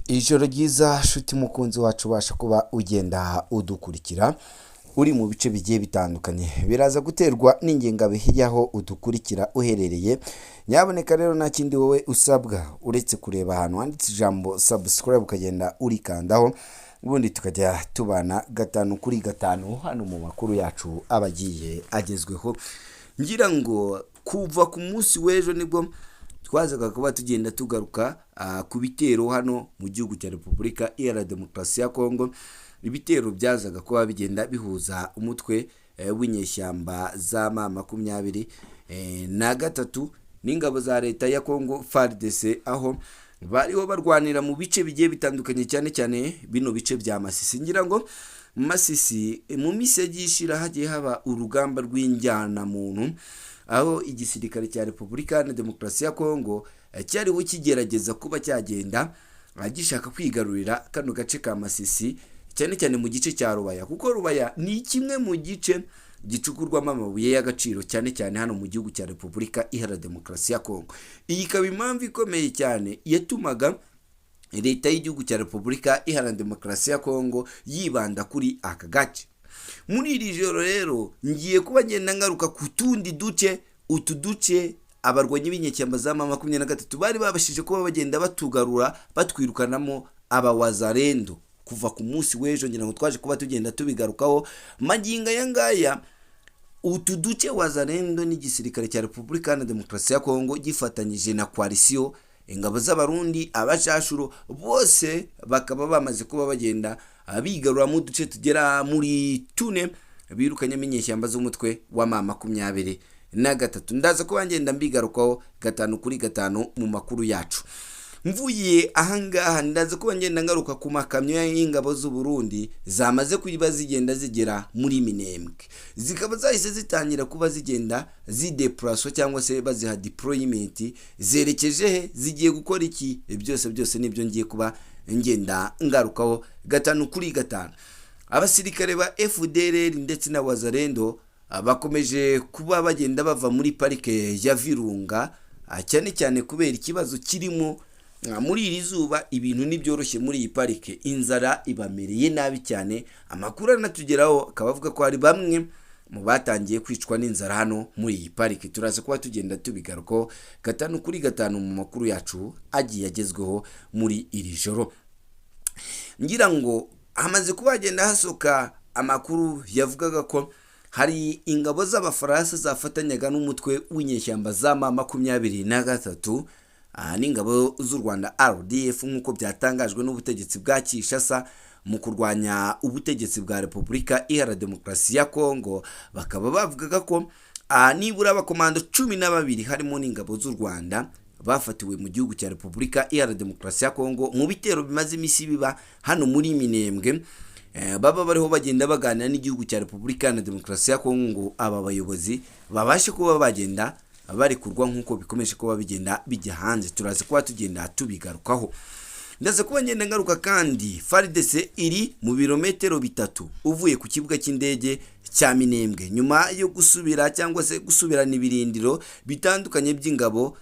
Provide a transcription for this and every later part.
Ijoro ryiza nshuti mukunzi wacu, ubasha kuba ugenda udukurikira uri mu bice bigiye bitandukanye, biraza guterwa n'ingengabihe y'aho udukurikira uherereye. Nyaboneka rero, nta kindi wowe usabwa uretse kureba ahantu handitse ijambo subscribe, ukagenda urikandaho, ubundi tukajya tubana gatanu kuri gatanu hano mu makuru yacu aba agiye agezweho. Ngira ngo kuva ku munsi w'ejo nibwo twazaga kuba tugenda tugaruka ku bitero hano mu gihugu cya Repubulika Iharanira Demokarasi ya Kongo, ibitero byazaga kuba bigenda bihuza umutwe w'inyeshyamba za M23 n'ingabo za leta ya Kongo FARDC, aho bariho barwanira mu bice bigiye bitandukanye, cyane cyane bino bice bya Masisi. Ngira ngo Masisi mu minsi yagiye ishira hagiye haba urugamba rw'injyanamuntu, aho igisirikare cya Repubulika Iharanira Demokarasi ya Kongo cyariho kigerageza kuba cyagenda gishaka kwigarurira kano gace ka Masisi, cyane cyane mu gice cya Rubaya, kuko Rubaya ni kimwe mu gice gicukurwamo amabuye y'agaciro, cyane cyane hano mu gihugu cya Repubulika Iharanira Demokarasi ya Kongo. Iyi ikaba impamvu ikomeye cyane yatumaga leta y'igihugu cya Repubulika Iharanira Demokarasi ya Kongo yibanda kuri aka gace. Muri iri joro rero ngiye kuba ngenda ngaruka ku tundi duce, utu duce abarwanyi b'inyeshyamba za M23 bari babashije kuba bagenda batugarura, batwirukanamo abawazarendo kuva ku munsi w'ejo. Ngira ngo twaje kuba tugenda tubigarukaho. Magingo aya ngaya utu duce Wazarendo n'igisirikare cya Repubulika Iharanira Demokarasi ya Kongo gifatanyije na coalition, ingabo z'Abarundi, abacashuro bose, bakaba bamaze kuba bagenda bigaruramo uduce tugera muri tune birukanyemo inyeshyamba z'umutwe wa M23. Ndaza kuba ngenda mbigarukaho gatanu kuri gatanu mu makuru yacu. Mvuye ahangaha, ndaza kuba ngenda ngaruka ku makamyo y'ingabo z'u Burundi zamaze kuba zigenda zigera muri Minembwe, zikaba zahise zitangira kuba zigenda zidepuraswa cyangwa se baziha deployment. Zerekeje he? Zigiye gukora iki? Byose byose nibyo ngiye kuba ngenda ngarukaho gatanu kuri gatanu. Abasirikare ba FDLR ndetse na Wazarendo bakomeje kuba bagenda bava muri parike ya Virunga, cyane cyane kubera ikibazo kirimo muri iri zuba. Ibintu ntibyoroshye muri iyi parike, inzara ibamereye nabi cyane. Amakuru anatugeraho akaba avuga ko hari bamwe mu batangiye kwicwa n'inzara hano muri iyi parike. Turaza kuba tugenda tubigarukaho gatanu kuri gatanu mu makuru yacu agiye agezweho muri iri joro. Ngira ngo hamaze kuba hagenda hasohoka amakuru yavugaga ko hari ingabo z'Abafaransa zafatanyaga n'umutwe w'inyeshyamba za M23 n'ingabo z'u Rwanda RDF, nk'uko byatangajwe n'ubutegetsi bwa Kinshasa, mu kurwanya ubutegetsi bwa Repubulika Iharanira Demokarasi ya Kongo. Bakaba bavugaga ko nibura abakomando 12 harimo n'ingabo z'u Rwanda bafatiwe mu gihugu cya Repubulika Iharanira Demokarasi ya Kongo mu bitero bimaze iminsi biba hano muri Minembwe. Baba bariho bagenda baganira n'igihugu cya Repubulika Iharanira Demokarasi ya Kongo ngo aba bayobozi babashe kuba bagenda barekurwa, nk'uko bikomeje kuba bigenda bijya hanze. Turaza kuba tugenda tubigarukaho. Ndaza kuba ngenda ngaruka kandi FARDC iri mu birometero 3 uvuye ku kibuga cy'indege cya Minembwe, nyuma yo gusubira cyangwa se gusubirana ibirindiro bitandukanye by'ingabo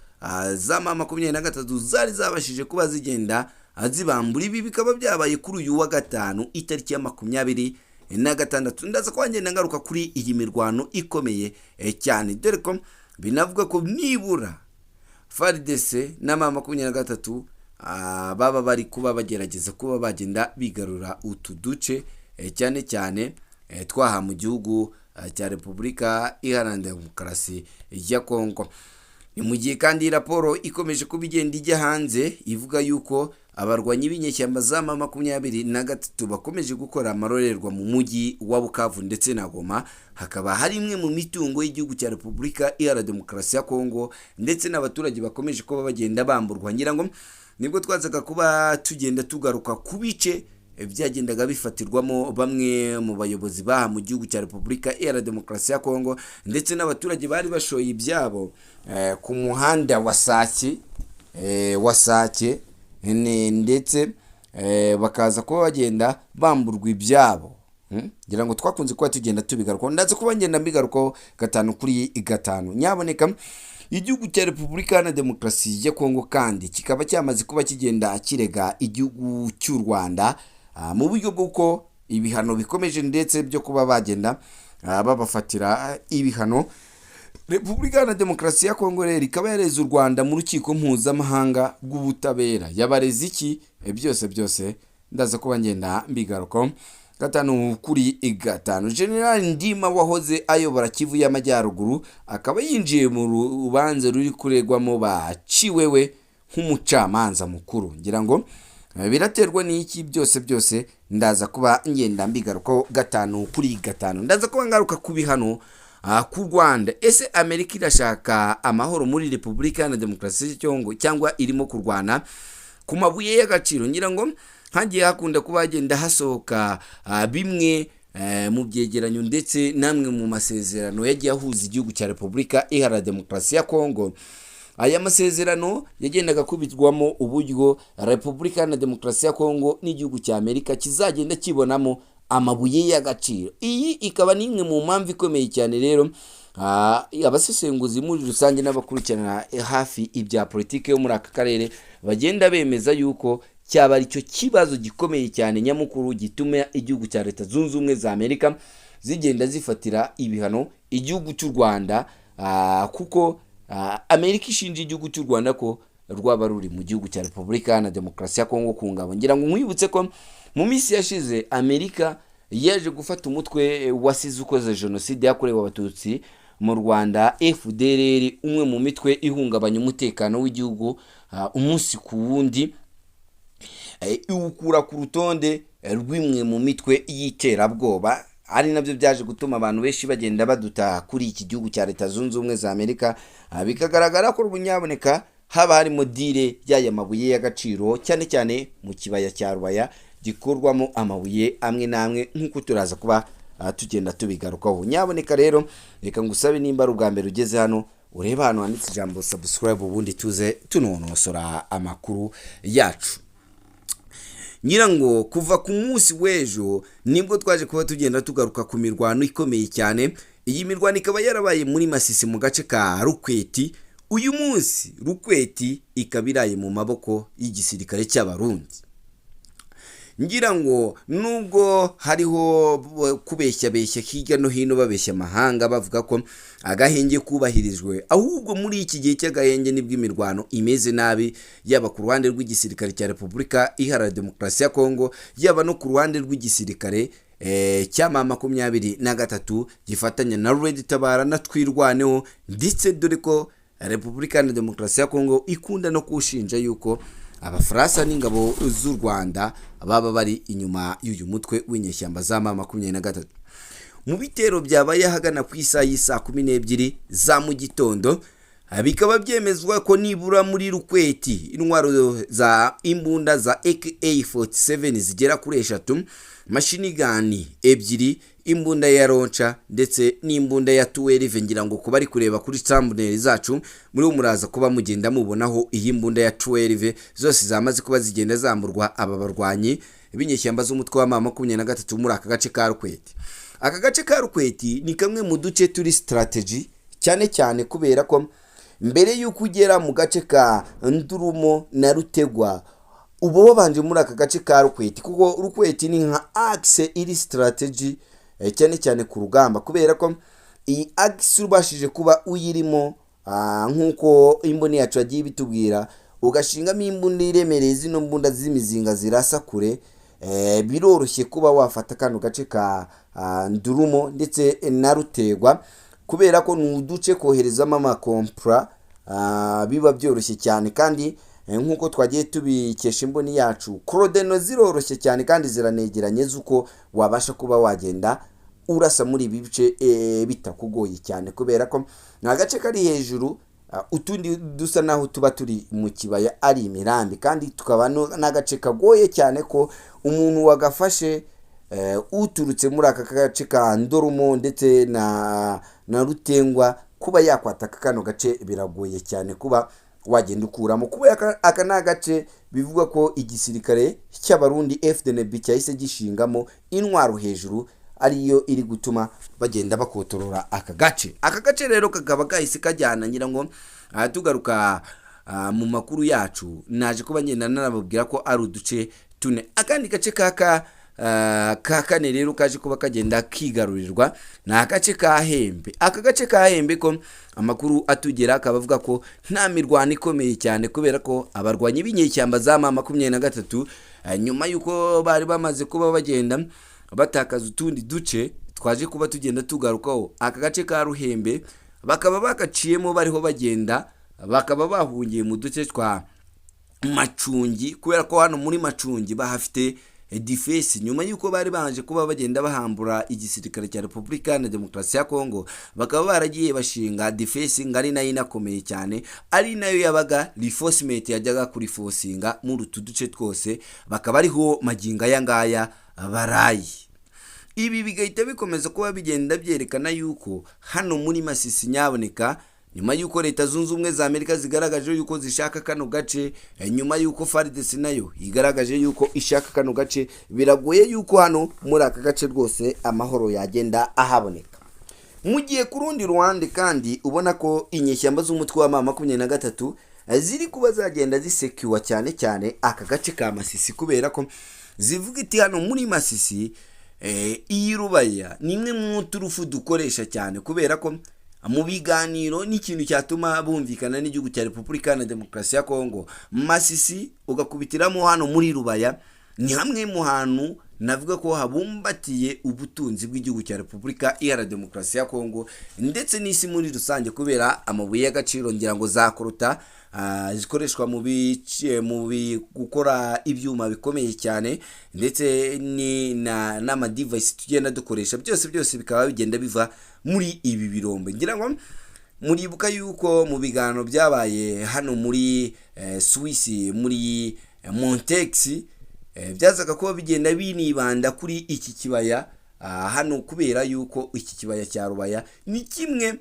za M23 zari zabashije kuba zigenda zibambura. Ibi bikaba byabaye kuri uyu wa gatanu, itariki ya 26. Ndaza kuba ngenda ngaruka kuri iyi mirwano ikomeye cyane, dore ko binavuga ko nibura FARDC na M23 baba bari kuba bagerageza kuba bagenda bigarura utu duce, cyane cyane twaha mu gihugu cya Repubulika Iharanira Demokarasi ya Kongo. Ni mu gihe kandi raporo ikomeje kuba igenda ijya hanze ivuga yuko abarwanyi b'inyeshyamba za M23 bakomeje gukora amarorerwa mu mujyi wa Bukavu ndetse na Goma, hakaba hari imwe mu mitungo y'igihugu cya Repubulika Iharanira Demokarasi ya Kongo ndetse n'abaturage bakomeje kuba bagenda bamburwa. Ngira ngo nibwo twazaga kuba tugenda tugaruka ku bice byagendaga bifatirwamo bamwe mu bayobozi baha mu gihugu cya Repubulika Iharanira Demokarasi ya Kongo ndetse n'abaturage bari bashoye ibyabo ku muhanda wa Sake, ndetse bakaza kuba bagenda bamburwa ibyabo. Ngira ngo twakunze kuba tugenda tubigarukaho, ndaza kuba ngenda mbigarukaho gatanu kuri gatanu. Nyaboneka, igihugu cya Repubulika Iharanira Demokarasi ya Kongo kandi kikaba cyamaze kuba kigenda kirega igihugu cy'u Rwanda mu buryo bw'uko ibihano bikomeje, ndetse byo kuba bagenda babafatira ibihano. Repubulika Iharanira Demokarasi ya Kongo rero ikaba yareze u Rwanda mu Rukiko Mpuzamahanga rw'Ubutabera. Yabareze iki? Byose byose ndaza kuba ngenda mbigarukaho gatanu kuri gatanu. General Ndima wahoze ayobora Kivu y'Amajyaruguru akaba yinjiye mu rubanza ruri kuregwamo ba Ciwewe nk'umucamanza mukuru. Ngira ngo biraterwa n'iki? Byose byose ndaza kuba ngenda mbigarukaho gatanu kuri gatanu. Ndaza kuba ngaruka ku bihano ku Rwanda. Ese Amerika irashaka amahoro muri Repubulika Iharanira Demokarasi ya Kongo, cyangwa irimo kurwana ku mabuye y'agaciro? Ngira ngo hagiye hakunda kuba hagenda hasohoka bimwe mu byegeranyo ndetse n'amwe mu masezerano yagiye ahuza igihugu cya Repubulika Iharanira Demokarasi ya Kongo. Aya masezerano yagendaga akubitwamo uburyo Repubulika Iharanira Demokarasi ya Kongo n'igihugu cya Amerika kizagenda kibonamo amabuye y'agaciro. Iyi ikaba n'imwe mu mpamvu ikomeye cyane rero abasesenguzi muri rusange n'abakurikirana hafi ibya politiki yo muri aka karere bagenda bemeza yuko cyaba ari cyo kibazo gikomeye cyane nyamukuru gituma igihugu cya Leta Zunze Ubumwe za Amerika zigenda zifatira ibihano igihugu cy'u Rwanda, kuko Amerika ishinja igihugu cy'u Rwanda ko rwaba ruri mu gihugu cya Repubulika Iharanira Demokarasi ya Kongo ku ngabo. Ngira ngo nkwibutse ko mu minsi yashize Amerika yaje gufata umutwe wasize ukoze jenoside yakorewe Abatutsi mu Rwanda, FDLR, umwe mu mitwe ihungabanya umutekano w'igihugu umunsi ku wundi, iwukura ku rutonde rw'imwe mu mitwe y'iterabwoba, ari nabyo byaje gutuma abantu benshi bagenda baduta kuri iki gihugu cya Leta Zunze Ubumwe za Amerika. Bikagaragara ko nyaboneka haba harimo deal y'aya mabuye y'agaciro, cyane cyane mu kibaya cya Rubaya gikorwamo amabuye amwe n'amwe, nk'uko turaza kuba tugenda tubigarukaho. Nyaboneka rero, reka ngusabe, nimba ari ubwa mbere ugeze hano, urebe ahantu handitse ijambo "subscribe", ubundi tuze tunonosora amakuru yacu. Ngira ngo kuva ku munsi w'ejo nibwo twaje kuba tugenda tugaruka ku mirwano ikomeye cyane. Iyi mirwano ikaba yarabaye muri Masisi mu gace ka Rukweti. Uyu munsi Rukweti ikaba iraye mu maboko y'igisirikare cy'Abarundi. Ngira ngo nubwo hariho kubeshyabeshya hirya no hino, babeshya amahanga bavuga ko agahenge kubahirijwe, ahubwo muri iki gihe cy'agahenge nibwo imirwano imeze nabi, yaba ku ruhande rw'igisirikare cya Repubulika Iharanira Demokarasi ya Kongo, yaba no ku ruhande rw'igisirikare cya M23 gifatanya na Red Tabara na Twirwaneho, ndetse dore ko Repubulika Iharanira Demokarasi ya Kongo ikunda no kushinja yuko Abafaransa n'ingabo z'u Rwanda baba bari inyuma y'uyu mutwe w'inyeshyamba za M23. Mu bitero byabaye ahagana ku isaha y'isaa 12 za mu gitondo, bikaba byemezwa ko nibura muri Rukweti intwaro za imbunda za AK47 zigera kuri eshatu, machine gun ebyiri, imbunda ya launcher ndetse n'imbunda ya 12. Ngira ngo kuba ari kureba kuri thumbnail zacu muri wo muraza kuba mugenda mubonaho iyi mbunda ya 12, zose zamaze kuba zigenda zamburwa aba barwanyi b'inyeshyamba z'umutwe wa M23 muri aka gace ka Rukweti. Aka gace ka Rukweti ni kamwe mu duce turi strategy cyane cyane, kubera ko mbere y'uko ugera mu gace ka Ndurumo na Rutegwa uba wabanje muri aka gace ka Rukweti, kuko Rukweti ni nka axe iri strategy cyane cyane ku rugamba, kubera ko iyi axe ubashije kuba uyirimo, nk'uko imboni yacu yagiye ibitubwira, ugashingamo imbunda iremereye, zino mbunda z'imizinga zirasa kure, biroroshye kuba wafata kano gace ka Ndurumo ndetse na Rutegwa, kubera ko ni uduce koherezamo amakompura biba byoroshye cyane. Kandi nk'uko twagiye tubikesha imboni yacu, coordonnées ziroroshye cyane kandi ziranegeranye, z'uko wabasha kuba wagenda urasa muri ibi bice bitakugoye cyane, kubera ko ni agace kari hejuru, utundi dusa naho tuba turi mu kibaya ari imirambi, kandi tukaba n'agace kagoye cyane ko umuntu wagafashe uturutse muri aka gace ka Ndorumo ndetse na Rutengwa kuba yakwataka kano gace biragoye cyane kuba wagenda ukuramo, kuba aka ni agace bivugwa ko igisirikare cy'Abarundi FDNB cyahise gishingamo intwaro hejuru. ariyo iri gutuma bagenda bakotorora aka gace. Aka gace rero kakaba kahise kajyana, ngira ngo tugaruka mu makuru yacu naje kuba ngenda nanababwira ko ari uduce tune. Akandi gace ka kane rero kaje kuba kagenda kigarurirwa ni agace ka Hembe. Aka gace ka Hembe ko amakuru atugera akaba avuga ko nta mirwano ikomeye cyane, kubera ko abarwanyi b'inyeshyamba za M23, nyuma y'uko bari bamaze kuba bagenda batakaza utundi duce twaje kuba tugenda tugarukaho, aka gace ka Ruhembe bakaba bagaciyemo bariho bagenda, bakaba bahungiye mu duce twa Macungi, kubera ko hano muri Macungi bahafite defense, nyuma y'uko bari banje kuba bagenda bahambura igisirikare cya Repubulika na Demokarasi ya Kongo, bakaba baragiye bashinga defense ngari nayo inakomeye cyane, ari nayo yabaga reinforcement yajyaga kurifosinga muri utu duce twose, bakaba ariho magingo aya ngaya baraye. Ibi bigahita bikomeza kuba bigenda byerekana yuko hano muri Masisi nyaboneka, nyuma y'uko Leta Zunze Ubumwe za Amerika zigaragaje yuko zishaka kano gace, nyuma y'uko FARDC nayo igaragaje yuko ishaka kano gace, biragoye yuko hano muri aka gace rwose amahoro yagenda ahaboneka. Mu gihe ku rundi ruhande kandi ubona ko inyeshyamba z'umutwe wa M23 ziri kuba zagenda zisekiwa cyane cyane aka gace ka Masisi, kubera ko zivuga iti hano muri Masisi, iyi Rubaya ni imwe mu turufu dukoresha cyane, kubera ko mu biganiro n'ikintu cyatuma bumvikana n'igihugu cya Repubulika na Demokarasi ya Kongo, Masisi ugakubitiramo hano muri Rubaya ni hamwe mu hantu navuga ko habumbatiye ubutunzi bw'igihugu cya Repubulika Iharanira Demokarasi ya Kongo ndetse n'isi muri rusange, kubera amabuye y'agaciro, ngira ngo za coltan zikoreshwa mu bice mu gukora ibyuma bikomeye cyane, ndetse ni n'ama device tugenda dukoresha, byose byose bikaba bigenda biva muri ibi birombe. Ngira ngo muribuka yuko mu biganiro byabaye hano muri Swiss, muri Montex, byazaga kuba bigenda binibanda kuri iki kibaya hano, kubera yuko iki kibaya cya Rubaya ni kimwe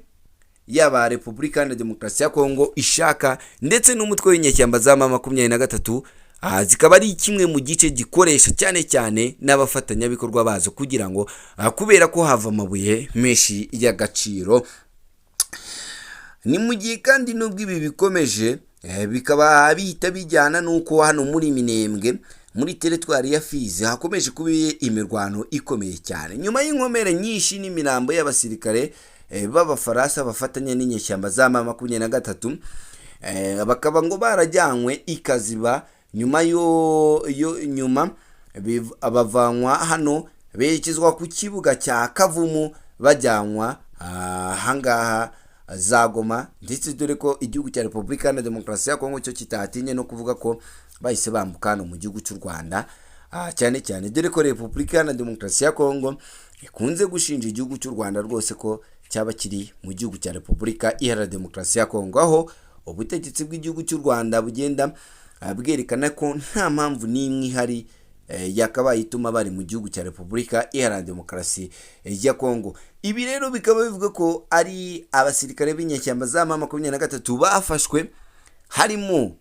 yaba Repubulika na Demokarasi ya Kongo ishaka, ndetse n'umutwe w'inyeshyamba za M23, zikaba ari kimwe mu gice gikoresha cyane cyane n'abafatanyabikorwa bazo, kugira ngo kubera ko hava amabuye menshi y'agaciro. Ni mu gihe kandi nubwo ibi bikomeje, bikaba bihita bijyana n'uko hano muri Minembwe, muri teritwari ya Fizi, hakomeje kuba imirwano ikomeye cyane nyuma y'inkomere nyinshi n'imirambo y'abasirikare b'Abafaransa bafatanya n'inyeshyamba za M23, bakaba ngo barajyanywe ikaziba nyuma yo nyuma bavanwa hano berekezwa ku kibuga cya Kavumu, bajyanwa ahangaha za Goma, ndetse dore ko igihugu cya Repubulika na Demokarasi ya Kongo cyo kitatinye no kuvuga ko bahise bambuka hano mu gihugu cy'u Rwanda, cyane cyane dore ko Repubulika na Demokarasi ya Kongo ikunze gushinja igihugu cy'u Rwanda rwose ko cyaba kiri mu gihugu cya Repubulika Iharanira Demokarasi ya Kongo, aho ubutegetsi bw'igihugu cy'u Rwanda bugenda bwerekana ko nta mpamvu n'imwe ihari yakabaye ituma bari mu gihugu cya Repubulika Iharanira Demokarasi ya Kongo. Ibi rero bikaba bivuga ko ari abasirikare b'inyeshyamba za M23 bafashwe, harimo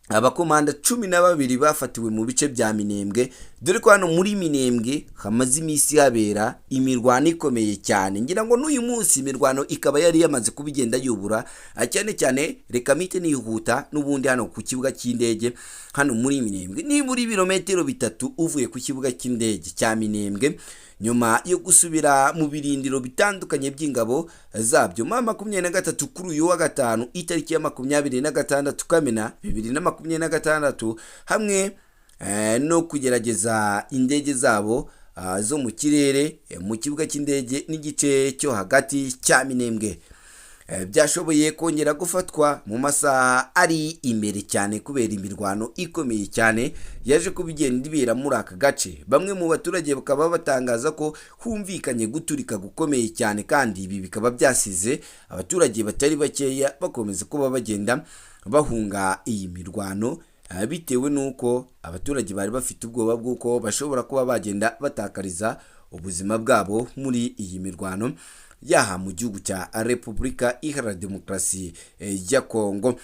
abakomanda 12 bafatiwe mu bice bya Minembwe, dore ko hano muri Minembwe hamaze iminsi habera imirwano ikomeye cyane. Ngira ngo n'uyu munsi imirwano ikaba yari yamaze kuba igenda yubura, cyane cyane reka mpite nihuta n'ubundi hano ku kibuga cy'indege hano muri Minembwe, nibura ibirometero 3 uvuye ku kibuga cy'indege cya Minembwe, nyuma yo gusubira mu birindiro bitandukanye by'ingabo zabyo M23 kuri uyu wa gatanu itariki ya 26 Kamena 2026, hamwe no kugerageza indege zabo zo mu kirere mu kibuga cy'indege n'igice cyo hagati cya Minembwe, byashoboye kongera gufatwa mu masaha ari imbere cyane kubera imirwano ikomeye cyane yaje kuba igenda ibera muri aka gace. Bamwe mu baturage bakaba batangaza ko humvikanye guturika gukomeye cyane, kandi ibi bikaba byasize abaturage batari bakeya bakomeza kuba bagenda bahunga iyi mirwano, bitewe n'uko abaturage bari bafite ubwoba bw'uko bashobora kuba bagenda batakariza ubuzima bwabo muri iyi mirwano yaha mu gihugu cya Repubulika Iharanira Demokarasi ya Kongo.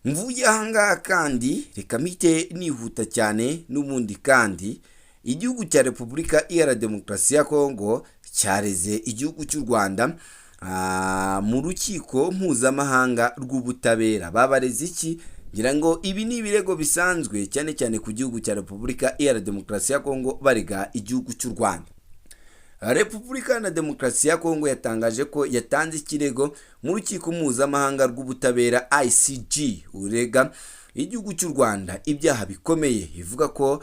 Mvuye ahangaha kandi reka mpite nihuta cyane n'ubundi kandi Igihugu cya Repubulika Iharanira Demokarasi ya Kongo cyareze igihugu cy'u Rwanda mu rukiko mpuzamahanga rw'ubutabera. Babareze iki? Ngira ngo ibi ni ibirego bisanzwe, cyane cyane ku gihugu cya Repubulika Iharanira Demokarasi ya Kongo barega igihugu cy'u Rwanda. Repubulika na Demokarasi ya Kongo yatangaje ko yatanze ikirego mu rukiko mpuzamahanga rw'ubutabera ICJ, urega igihugu cy'u Rwanda ibyaha bikomeye, ivuga ko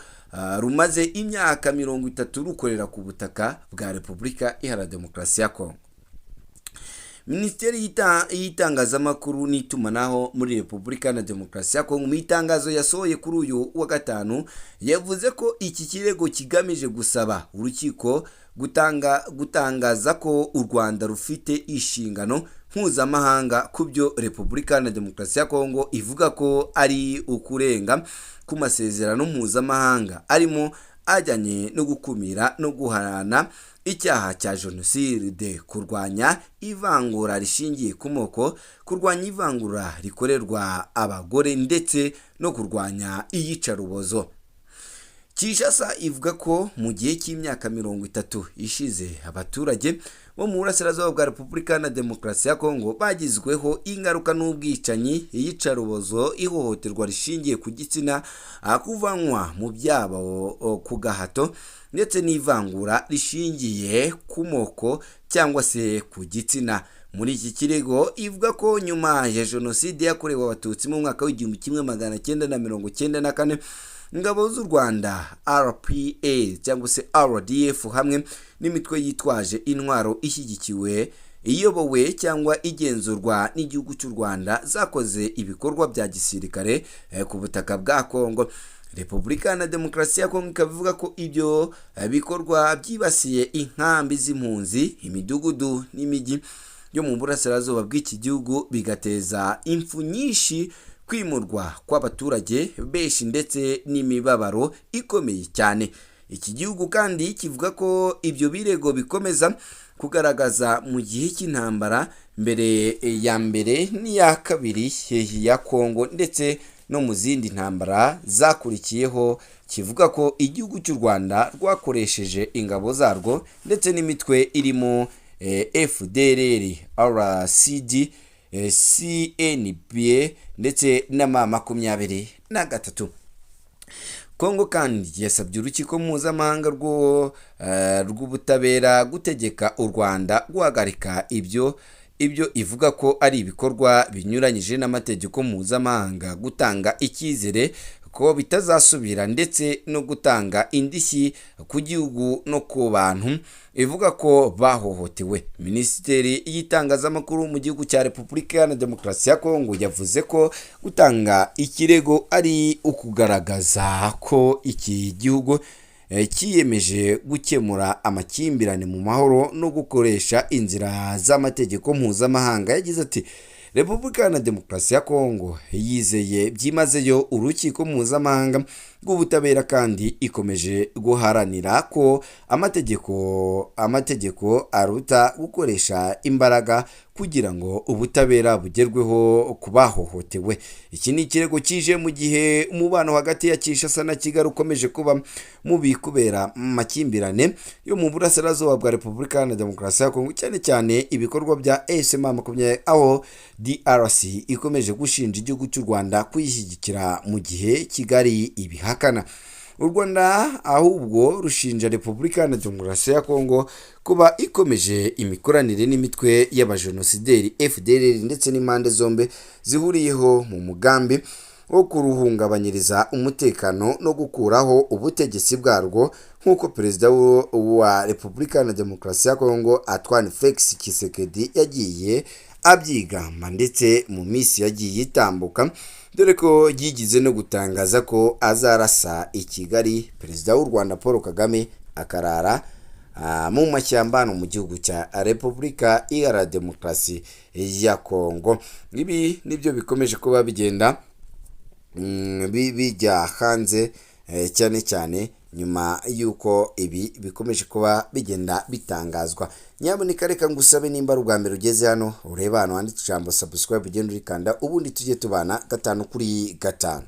rumaze imyaka 30 rukorera ku butaka bwa Repubulika Iharanira Demokarasi ya Kongo. Minisiteri y'itangazamakuru n'itumanaho muri Repubulika na Demokarasi ya Kongo, mu itangazo yasohoye kuri uyu wa gatanu, yavuze ko iki kirego kigamije gusaba urukiko gutangaza ko u Rwanda rufite inshingano mpuzamahanga ku byo Repubulika na Demokarasi ya Kongo ivuga ko ari ukurenga ku masezerano mpuzamahanga, arimo ajyanye no gukumira no guhana icyaha cya jenoside, kurwanya ivangura rishingiye ku moko, kurwanya ivangura rikorerwa abagore ndetse no kurwanya iyicarubozo. Kinshasa ivuga ko mu gihe cy'imyaka 30 ishize, abaturage bo mu burasirazuba bwa Repubulika na Demokarasi ya Kongo bagizweho ingaruka n'ubwicanyi, iyicarubozo, ihohoterwa rishingiye ku gitsina, kuvanwa mu byabo ku gahato ndetse n'ivangura rishingiye ku moko cyangwa se ku gitsina. Muri iki kirego ivuga ko nyuma ya jenoside yakorewe Abatutsi mu mwaka w'1994, ingabo z'u Rwanda RPA cyangwa se RDF hamwe n'imitwe yitwaje intwaro ishyigikiwe, iyobowe cyangwa igenzurwa n'igihugu cy'u Rwanda zakoze ibikorwa bya gisirikare ku butaka bwa Kongo. Repubulika na Demokarasi ya Kongo ikaba ivuga ko ibyo bikorwa byibasiye inkambi z'impunzi, imidugudu n'imijyi yo mu burasirazuba bw'iki gihugu, bigateza impfu nyinshi, kwimurwa kw'abaturage benshi ndetse n'imibabaro ikomeye cyane. Iki gihugu kandi kivuga ko ibyo birego bikomeza kugaragaza mu gihe cy'intambara mbere ya mbere n'iya kabiri ya Kongo ndetse no mu zindi ntambara zakurikiyeho. Kivuga ko igihugu cy'u Rwanda rwakoresheje ingabo zarwo ndetse n'imitwe irimo FDLR, RCD, CNP ndetse n'ama 23. Kongo kandi yasabye urukiko mpuzamahanga rw'ubutabera gutegeka u Rwanda guhagarika ibyo ivuga ko ari ibikorwa binyuranyije n'amategeko mpuzamahanga, gutanga icyizere ko bitazasubira ndetse no gutanga indishyi ku gihugu no ku bantu ivuga ko bahohotewe. Minisiteri y'itangazamakuru mu gihugu cya Repubulika Iharanira Demokarasi ya Kongo yavuze ko gutanga ikirego ari ukugaragaza ko iki gihugu cyiyemeje gukemura amakimbirane mu mahoro no gukoresha inzira z'amategeko mpuzamahanga. Yagize ati: "Repubulika na Demokarasi ya Kongo yizeye byimazeyo urukiko mpuzamahanga rw'ubutabera kandi ikomeje guharanira ko amategeko aruta gukoresha imbaraga kugira ngo ubutabera bugerweho ku bahohotewe." Iki ni ikirego kije mu gihe umubano hagati ya Kinshasa na Kigali ukomeje kuba mubi kubera amakimbirane yo mu burasirazuba bwa Repubulika na Demokarasi ya Kongo, cyane cyane ibikorwa bya SMA 20, aho DRC ikomeje gushinja igihugu cy'u Rwanda kuyishyigikira mu gihe Kigali ibihakana. U Rwanda ahubwo rushinja Repubulika na Demokarasi ya Kongo kuba ikomeje imikoranire n'imitwe y'abajenosideri FDLR, ndetse n'impande zombi zihuriyeho mu mugambi wo kuruhungabanyiriza umutekano no gukuraho ubutegetsi bwarwo, nk'uko Perezida wa Repubulika na Demokarasi ya Kongo Antoine Felix Tshisekedi yagiye abyigamba ndetse mu minsi yagiye itambuka, dore ko yigize no gutangaza ko azarasa i Kigali, Perezida w'u Rwanda Paul Kagame akarara mu mashyamba hano mu gihugu cya Repubulika Iharanira Demokarasi ya Kongo. Ibi nibyo bikomeje kuba bigenda bijya hanze, cyane cyane nyuma y'uko ibi bikomeje kuba bigenda bitangazwa. Nyamuneka reka ngusabe, nimba ari ubwa mbere ugeze hano, ureba ahantu handitse ijambo subscribe, ugenda urikanda, ubundi tujye tubana gatanu kuri gatanu.